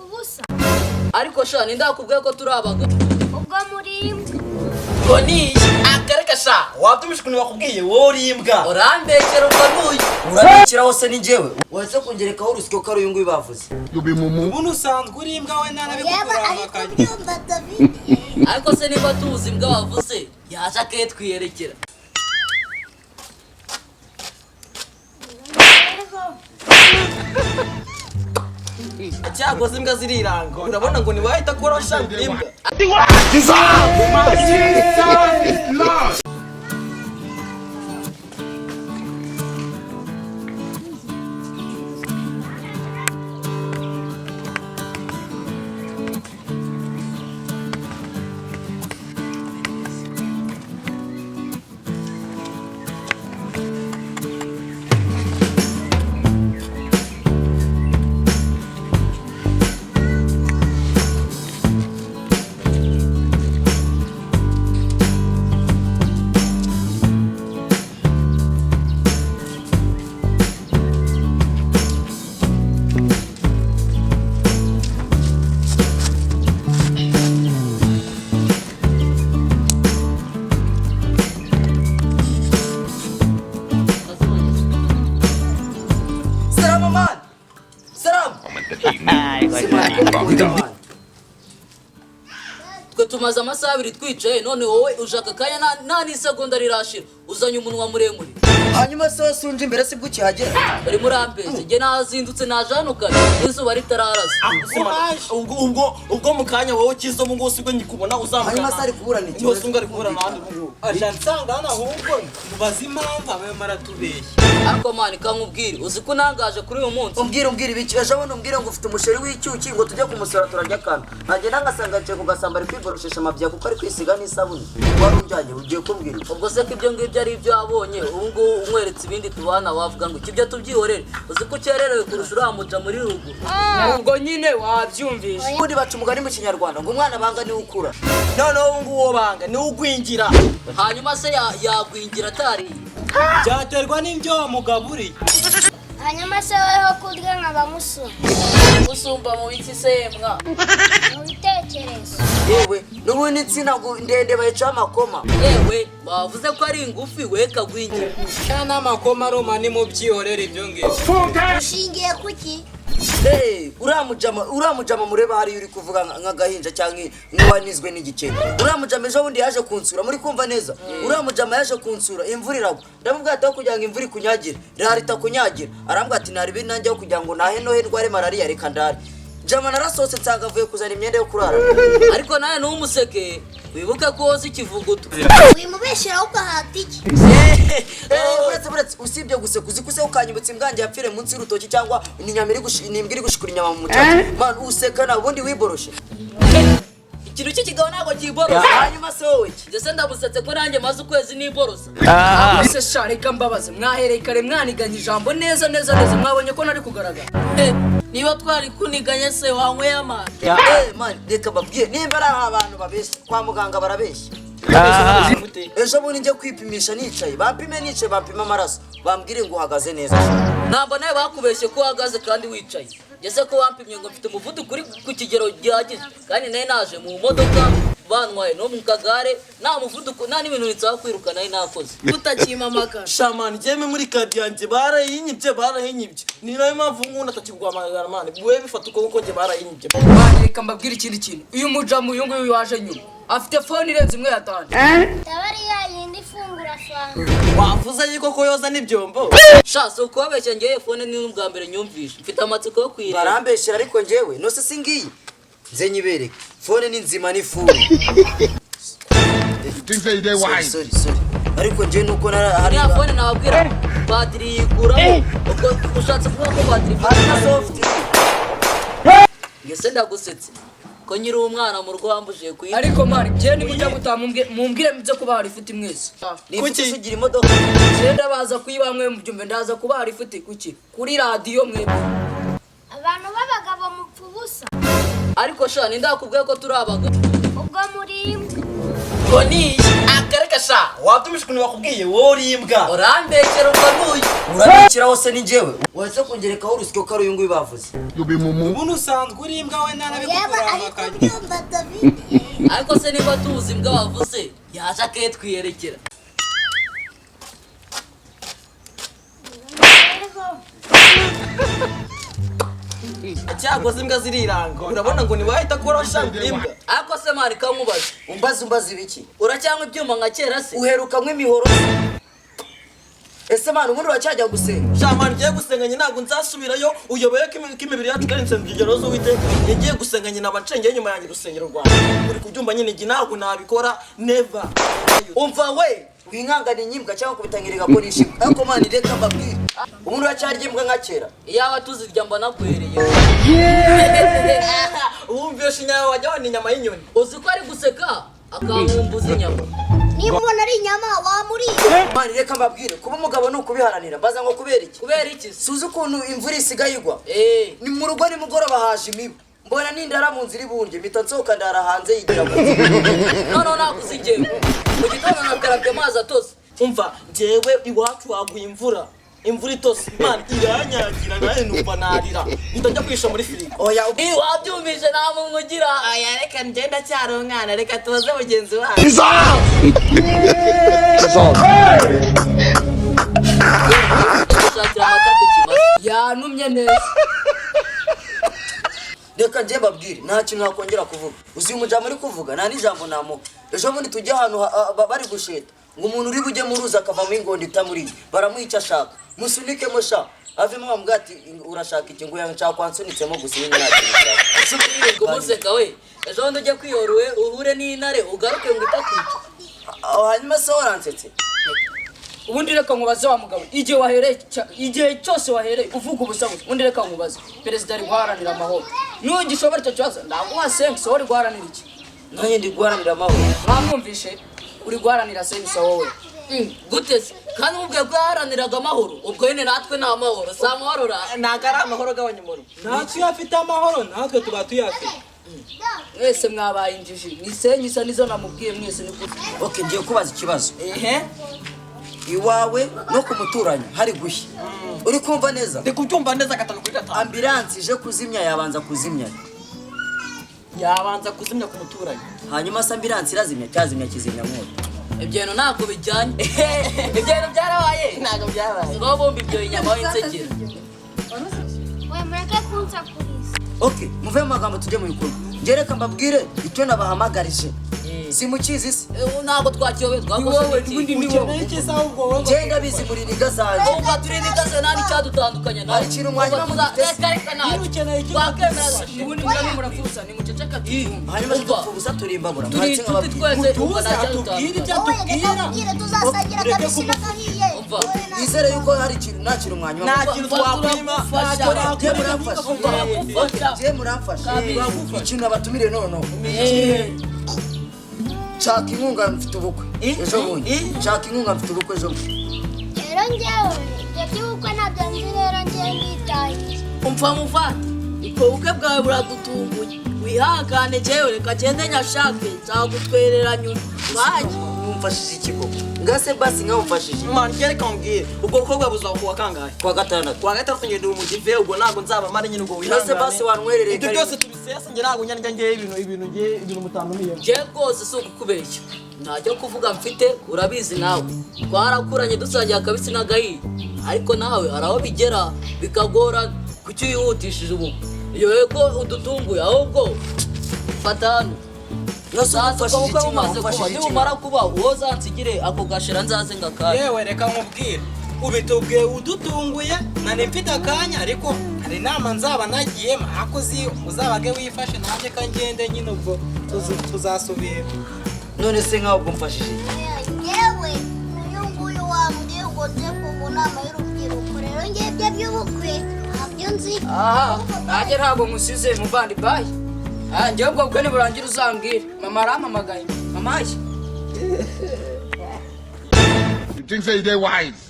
ubusa. Ariko sha, nindakubwiye ko turi abagabo? Ubwo muri imbwa. Ngo ni Akareka sha, wabyumvise ukuntu bakubwiye? Wowe uri imbwa. Urambekera ubwo nuyu. Urabikiraho se ni njyewe wahise kungerekaho urusyo ko ari uyu nguyu bavuze? Ubundi usanzwe uri imbwa we. Yaba ari Ntanabikukuramakaye. kubyumva David. Ariko se niba tuzi imbwa wavuze, yaje aketwiyerekera. Cyagoze imbwa ziriranga, urabona ngo ntiwahita akora shanga imbwa. Salama man, salama. Twe tumaze amasaha 2 twicaye, none wowe ushaka akanya nta n'isegonda rirashira uzanye umunwa muremure. Hanyuma se wasunje imbere sibwo ukihagera? Urimo urambeshya, njye nazindutse, naje hano kare n'izuba ritararasa. Ubwo mu kanya wowe ukiza ubu ngubu sibwo nkikubona uzamuka. Hanyuma se ari kuburana iki? Niho sunga ari kuburana ahandi ubu ngubu. Aje nsanga hano, ahubwo mubaze impamvu abayemo aratubeshya. Ariko man, kankubwire, uzi ko unangaje kuri uyu munsi? Umbwira, umbwira ibiki? Ejo bundi umbwire ngo ufite umusheri w'icyuki, ngo tujye kumusura turarya akantu, nkagenda ngasanga yicaye ku gasamba ari kwiboroshesha amabya kuko ari kwisiga n'isabune. Wari unjyanye ugiye kumbwira iki? Ubwo se ko ibyo ngibyo ari ibyo wabonye, ubu ngubu umweretse ibindi tubana wavuga ngo ikibyo tubyihorere? Uzi ko ukererewe kurusha uriya muja muri ruguru? Ubwo nyine wabyumvishe. Ubundi baca umugani mu Kinyarwanda ngo umwana banga niwe ukura. Noneho ubu ngubu uwo banga niwe ugwingira. Hanyuma se yagwingira atariye? Byaterwa n'ibyo wamugaburiye. Hanyuma se weho kurya nkaba musumba? Usumba mu biki se mwa? Mu bitekerezo. Yewe, n'ubundi insina ngo ndende bayicaho amakoma. Yewe, bavuze ko ari ingufi, we kagwingira. Cya n'amakoma aruma, ni mu byihorere ibyo ngibyo. Ushingiye kuki? Hey, uriya mujama mureba hariya uri kuvuga nk'agahinja cyangwa nk'uwanizwe n'igikeri, uriya mujama ejo bundi yaje kunsura, muri kumva neza? Uriya mujama yaje kunsura imvura iragwa, ndamubwira ati aho kugira ngo imvura ikunyagire rara itakunyagira. Arambwira ati naribi nanjye, aho kugira ngo nahe nohe ndware malariya reka ndare. Jama narasohotse nsanga avuye kuzana imyenda yo kurara. Ariko nawe ntumuseke, wibuke ko woza ikivuguto. Wimubeshyiraho ugahata iki? Buretse, buretse, usibye guseka, uzi ko ukanyibutsa imbwange yapfire munsi y'urutoki cyangwa ni inyama iri ni imbwa iri gushikura inyama mu mucaca. Man, useka nawe ubundi wiboroshe. Ikintu cy'ikigabo ntabwo kiborosa. Hanyuma se wowe iki? Ndetse ndamusetse ko nanjye maze ukwezi niborosa. Ese sha, reka mbabaze, mwahereye kare mwaniganye ijambo neza neza neza, mwabonye ko nari kugaragara? Niba twari kuniganye se wanyweye amazi? Man, reka babwiye, nimba ari aho abantu babeshya kwa muganga barabeshya. Ejo bundi njye kwipimisha nicaye, bampime nicaye, bampime amaraso, bambwire ngo uhagaze neza. Ntabwo nawe bakubeshye ko uhagaze kandi wicaye. Ngeze ko wampimye ngo mfite umuvuduko uri ku kigero gihagije, kandi nawe naje mu modoka bantwaye no mu kagare, nta muvuduko nta n'ibintu binsaba kwiruka nari nakoze. Utakimamagara. Shamani, njyewe muri kadi yanjye barayinyibye, barayinyibye, ni nayo mpamvu ngubu atakiguhamagara. Man, wowe bifata uko kuko njye barayinyibye. Man, reka mbabwire ikindi kintu, uyu mujamu uyu nguyu waje nyuma afite phone irenze imwe yatanje. Ndaba ari ya yindi ifungura fanta. Wavuze yuko ko yoza n'ibyombo. Sha, si ukubabeshya, ngewe phone ni n'ubwa mbere nyumvishe, mfite amatsiko yo kuyireba. Barambeshyera, ariko njyewe nose si ngiyi nze nyibereke, phone ni nzima ni full. Sorry, sorry, sorry, ariko njyewe nuko nara hari Iriya phone nababwira batiri yikuramo, ubwo ushatse kuvuga ko batiri hari na soft. Ngese ndagusetse ko nyiri umwana mu rugo wambujije kuyiba. Ariko man, njyewe nimujya gutaha mumbwire mubyo kubaha ifuti mwese. Ni ifuti usugira imodoka. Njyewe ndabaza kuyibaha mwe mubyumve, ndaza kubaha ifuti kuki kuri radiyo mwebwe. Abantu b'abagabo mupfa ubusa. Ariko sha, nindakubwiye ko turi abagabo? Ubwo muri imbwa. Ngo ni Akareka sha, wabyumvise ukuntu bakubwiye? Wowe uri imbwa. Urambekera ubwo nuyu. Urabikiraho se ni njyewe wahise kungerekaho urusyo ko ari uyu nguyu bavuze? You be mumu. Ubundi usanzwe uri imbwa we Yaba ariko narabikukuramukanye. byumva David. Ariko se niba tuzi imbwa wavuze yaje aketwiyerekera. Cyakoze imbwa ziriranga, urabona ngo ntiwahita akora shanga imbwa. Ariko se mari kankubaza. Umbaza umbaza ibiki? Uracyanywa ibyuma nka kera se? Uheruka nk'imihoro. Ese mwana ubundi uracyajya gusenga? Sha mani, ngiye gusenga nyine ntabwo nzasubirayo. Uyoboye ko imibiri yacu ari insengero z'Uwiteka. Ngiye gusenga nyine abancengeye inyuma yanjye urusengero rwawe. Uri kubyumva nyine, njye ntabwo nabikora, never. Umva we, winkangana inyimbwa cyangwa kubitangirira ko nishimwe. Ariko mani reka mbabwire. Ubundi uracyarya imbwa nka kera? Iyaba tuzirya mba nakwereye. Wumvishe inyama wajya wabona inyama y'inyoni. Uzi ko ari guseka akankumbuza inyama. Niba ubona ari inyama wamuriye. Mani reka mbabwire, kuba umugabo ni ukubiharanira. Mbaza ngo kubera iki? Kubera iki se? Suzi ukuntu imvura isigaye igwa. Eh, Ni mu rugo nimugoroba haje imibu. Mbona nindara mu nzira ibunge, mpita nsohoka ndara hanze yigira mu nzira. Noneho naguze ingengo. Mu gitondo nakarabye amazi atose. Umva, njyewe iwacu haguye imvura. Imvura itose, Imana iranyagira nawe numva narira. Mpita njya kwihisha muri firigo. Oya, Ih, wabyumvise nta muntu ugira. Oya reka ngenda cyari umwana, reka tubaze mugenzi wacu. Gushakira amata ku kimasa. Yanumye neza. Reka njye mbabwire, nta kintu nakongera kuvuga. Uzi uyu mujambo uri kuvuga, nta n'ijambo namuha. Ejo bundi tujya ahantu bari gusheta ngo umuntu uri bujye mu ruzi akavamo ingondo itamuriye, baramuha icyo ashaka. Musunikemo sha, avemo bamubwira ati urashaka iki? Ngo nshaka kwansunitsemo gusa ibindi nta kintu nshaka. Ese ukwiye kumuseka we. Ejo bundi ujye kwihora uhure n'intare ugaruke ngo itakwica. Hanyuma se waransetse? Ubundi reka nkubaze wa mugabo, igihe wahereye igihe cyose wahereye uvuga ubusa gusa. Ubundi reka nkubaze, perezida ari guharanira amahoro. Nugishobora icyo kibazo ndaguha senkisi, wowe uri guharanira iki? Nanjye ndi guharanira amahoro. Mwamwumvishe, uri guharanira senkisi wowe. Gute se? Kandi umubwiye ko yaharaniraga amahoro, ubwo nyine natwe ni amahoro, si amahoro ra. Ntabwo ari amahoro agabanya umuriro. Natwe iyo afite amahoro natwe tuba tuyafite. Mwese mwabaye injiji, ni senkisi nizo namubwiye mwese ni gute. Okay, ngiye kubaza ikibazo. Ehe. Iwawe no ku muturanyi hari gushya. Uri kumva neza? Ndi kubyumva neza 5 kuri 5. Ambulance ije kuzimya yabanza kuzimya. Yabanza kuzimya ku muturanyi. Hanyuma se ambulance irazimya cyazimya kizimyamwoto? Ibyo bintu ntabwo bijyanye. Ibyo bintu byarabaye. Ntabwo byabaye. Ngaho bombi ibyo inyama w'insekera. We mureke kunsakuriza. Okay, muve mu magambo tujye mu bikorwa. Njye reka mbabwire icyo nabahamagarije. Simukizi se? Ntabwo twakiyobewe, twakoze Wowe iki? ubundi ni wowe. Ukeneye iki se ahubwo wowe? Njye ndabizi muri niga zanjye. Umva turi nikaze nta n'icyadutandukanya nawe. Hari ikintu mwanyuma mugifite se? Reka reka ntacyo. Ukeneye iki? Twakemera. Ubundi mugani murapfusa, nimuceceka tuyumve. Hanyuma se Umva. dupfa ubusa turimbabura. Turi Mwatse inshuti nkababwira. twese, umva Mutuze nta atubwire ibyo cyadutandukanya. Wowe reka atubwira. nkubwire tuzasangira Ureke akabisi n'agahiye. Umva. Wowe na- Nizere yuko hari ikintu nta kintu mwanyuma. Nta kintu twakwima. Turagufasha. Njye muramfasha. Turagufasha. Njye muramfasha. Ikintu nabatumiriye noneho. Nshaka inkunga mfite ubukwe ejo bundi. Nshaka inkunga mfite ubukwe ejo bundi. Rero njyewe ibyo by'ubukwe ntabyo nzi, rero njyewe nditaye. Umva muvandi, ubwo bukwe bwawe buradutunguye. Wihangane jewe reka ngende nyashake, nzagutwerera nyuma. Bye. Mumfashije iki koko? Ngase basi nkaho mfashije. Mani, njye reka nkubwire, ubwo bukwe buzaba kuwa kangahe? Kuwa gatandatu. Kuwa gatandatu ngenda umudive, ubwo ntabwo nzaba mari nyine, ubwo wihangane. Ngase basi wantwerereye Ibyo karibu. byose tubisesa, njye ntabwo njya ngewe ibintu ngewe ibintu mutantumiyemo. Njye rwose si ukukubeshya, ntacyo kuvuga mfite, urabizi nawe twarakuranye dusangiye akabisi n'agahiye, ariko nawe hari aho bigera bikagora. Kuki wihutishije ubukwe? Iyo ko udutunguye, ahubwo fata hano. Ngase Nzaza umfashije ubwo bukwe iki? bumaze kuba, Umfashije iki? nibumara kuba uwo uzansigire ako gashira nzaze ngakanya. Yewe reka nkubwire, ubitubwiye udutunguye, nari mfite akanya ariko hari inama nzaba nagiyemo, ariko uzi uzabage wifashe nanjye ka ngende nyine, ubwo tuzasubira. None se nkaho ubwo mfashije iki? Njyewe uyu nguyu wambwiye ngo nze ku nama y'urubyiruko, rero njyewe ibyo by'ubukwe ntabyo nzi. Aha, nanjye ntabwo nkusize muvandi, bayi. Ah, njyewe ubwo bukwe niburangira uzambwire. Mama arampamagaye. Mama ye. You think say they wise?